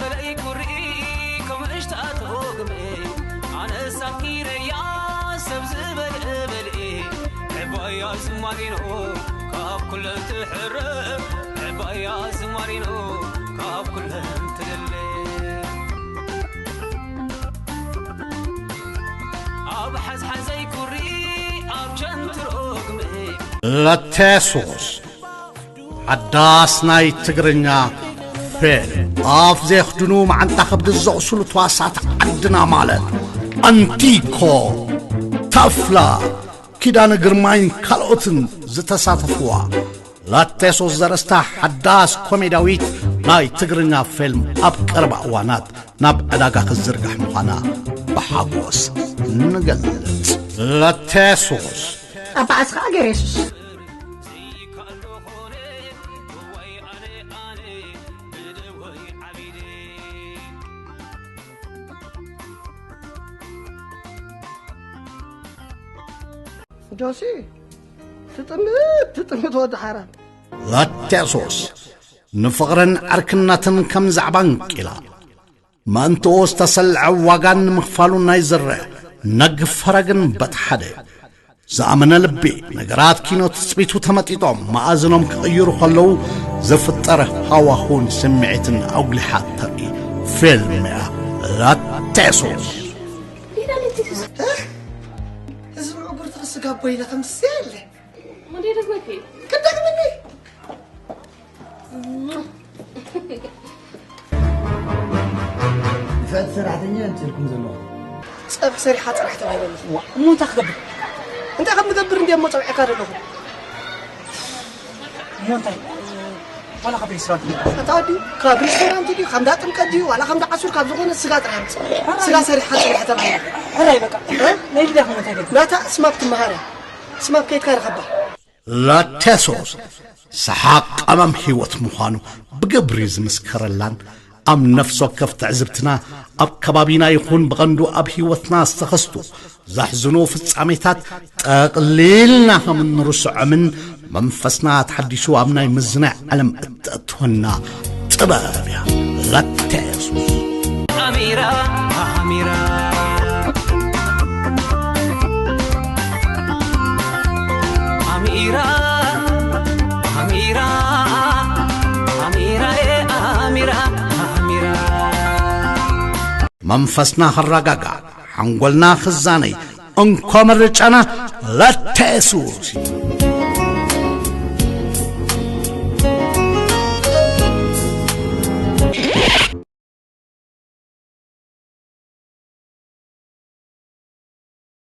በለይ ኩሪ ከም እሽታ ተወግመ ኣነስ ኣፍቂረያ ሰብ ዝበልዕ በልዒ ዕባያ ዝማሪኖ ካብ ኩለን ትሕረ ዕባያ ዝማሪኖ ካብ ኩለን ትልለ ኣብ ሓዝሓዘይ ኩሪ ኣብ ቸንትሮ ግመ ለቴሶስ ሓዳስ ናይ ትግርኛ ፌልም ኣፍ ዘየኽድኑ መዓንጣ ከብዲ ዘቑስሉ ተዋሳእቲ ዓድና ማለት ኣንቲኮ፣ ተፍላ፣ ኪዳነ ግርማይን ካልኦትን ዝተሳተፍዋ ለቴሶስ ዘርእስታ ሓዳስ ኮሜዳዊት ናይ ትግርኛ ፌልም ኣብ ቀረባ እዋናት ናብ ዕዳጋ ክትዝርጋሕ ምዃና ብሓጎስ ንገልጽ። ለቴሶስ ኣባዓስ ከዓ ገሬሱስ ጆሲ ትጥምት ትጥምት ወዲ ሓራም። ላቴሶስ ንፍቕርን ዕርክነትን ከም ዛዕባ እንቂላ ምእንትኡ ዝተሰልዐ ዋጋ ንምኽፋሉ ናይ ዝረአ ነግ ፈረግን በቲ ሓደ ዝኣመነ ልቢ ነገራት ኪኖ ትጽቢቱ ተመጢጦም መኣዝኖም ክቕይሩ ከለዉ ዝፍጠር ሃዋሁን ስምዒትን ኣጉሊሓ ተርኢ ፊልም እያ ላቴሶስ። ህዝቢ ምዕጉርቲ ክስጋቦ ኢለ ከምዚ ኣለ Monday doesn't appear. ክደግምኒ ንፍዕቲ ሰራሕተኛ የምፅልኩም ዘለኹ ፀብሒ ሰሪሓ ጥራሕ ተባሂለኒ እሞ እንታይ ክገብር እንታይ ከም ንገብር እንዲ እሞ ፀውዒካ ዘለኹ እሞ እንታይ ዋላ ካብ ሬስቶራንት ኣታ ወዲ ካብ ሬስቶራንት ድዩ ካብ እንዳ ጥምቀት ድዩ ዋላ ካብ እንዳ ዓሱር ካብ ዝኾነ ስጋ ጥራሕ ኣምፅእ ስጋ ሰሪሓ ፀብሒ ተባሂለ ሕራይ በቃ ናይ ድዳኹም እንታይ ገ ናታ ስማፕ ትመሃረ ስማፕ ከይድካ ርኸባ ላቴሶስ ሰሓቕ ቀመም ህይወት ምዃኑ ብግብሪ ዝምስከረላን ኣብ ነፍሲ ወከፍ ትዕዝብትና ኣብ ከባቢና ይኹን ብቐንዱ ኣብ ህይወትና ዝተኸስቱ ዘሕዝኑ ፍጻሜታት ጠቕሊልና ከም እንርስዖምን መንፈስና ተሓዲሱ ኣብ ናይ ምዝናይ ዓለም እተእትወና ጥበብ እያ ላቴሶስ ኣሚራ ኣሚራ ኣሚራ ኣሚራ ኣሚራ ኣሚራ ኣሚራ መንፈስና ክረጋጋእ ሓንጎልና ክዛነይ እንኮ ምርጫና ላቴሶስ እዩ